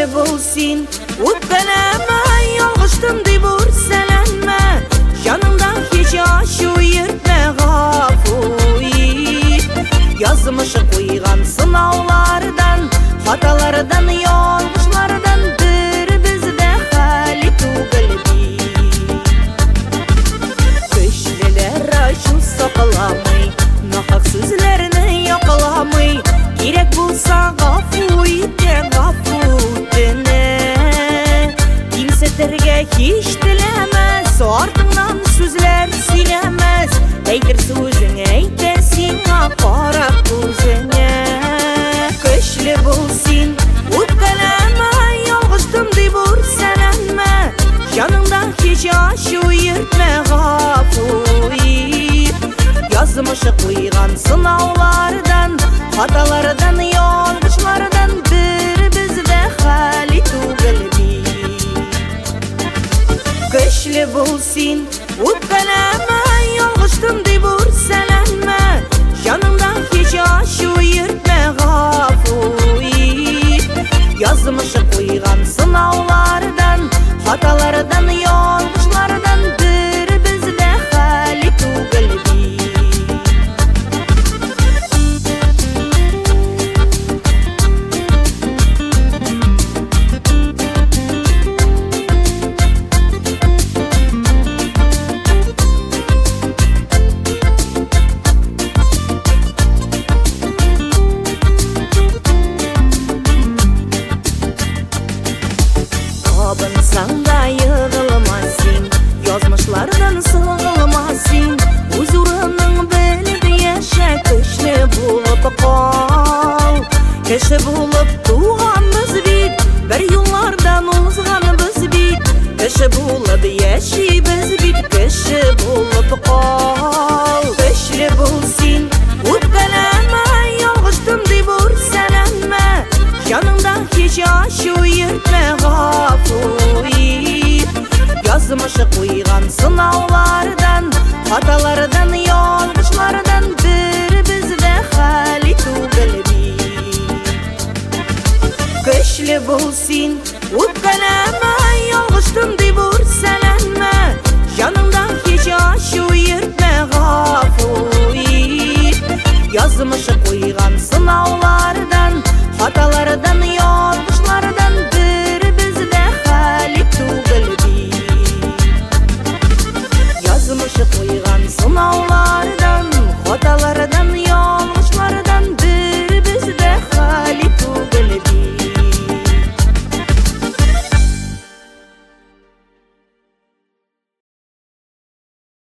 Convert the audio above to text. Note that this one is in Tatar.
Көчле бул син, үпкәләмә, ялгыштым дип үрсәләнмә, җаныңда һич ачу йөртмә, гафу ит. Язмышы куйган сынаулардан, хаталардан, ялгышлардан бер бездә хали түгел бит. Көчлеләр ачу сакламый, нахак сүзләрне якламый, кирәк булса гафу итә, гафу үтенә. Кимсетергә һич теләмәс, артыңнан сүзләр сөйләмәс, әйтер сүзең әйтә сиңа карап күзеңә. Көчле бул син, үпкәләмә, ялгыштым дип үрсәләнмә, җаныңда һич ачу йөртмә, гафу ит. Язмышы куйган сынаулардан, хаталардан, ялгышлардан бер бездә хали түгел бит. Көчле бул син, үпкәләмә, ялгыштым дип үрсәләнмә, җаныңда һич ачу йөртмә, гафу ит. Язмышы куйган сынаулардан, хаталардан, ялгышлардан бер бездә хали түгел бит. Абынсаң да егылма син, язмышлардан сыгылма син, үз урының белеп яшә, көчле булып кал. Кеше булып туганбыз бит, бер юллардан узганбыз бит, кеше булып яшибез бит, кеше булып кал. Көчле бул син, үпкәләмә, ялгыштым дип үрсәләнмә, җаныңда һич ачу йөртмә, гафу ит. Язмышы куйган сынаулардан, хаталардан, ялгышлардан бер бездә хали түгел бит. Көчле бул син, үпкәләмә, ялгыштым дип үрсәләнмә, җаныңда һич ачу йөртмә, гафу ит. Язмышы куйган сынаулардан, хаталардан, ялгышлардан бер бездә хали түгел бит. Язмышы куйган сынаулардан,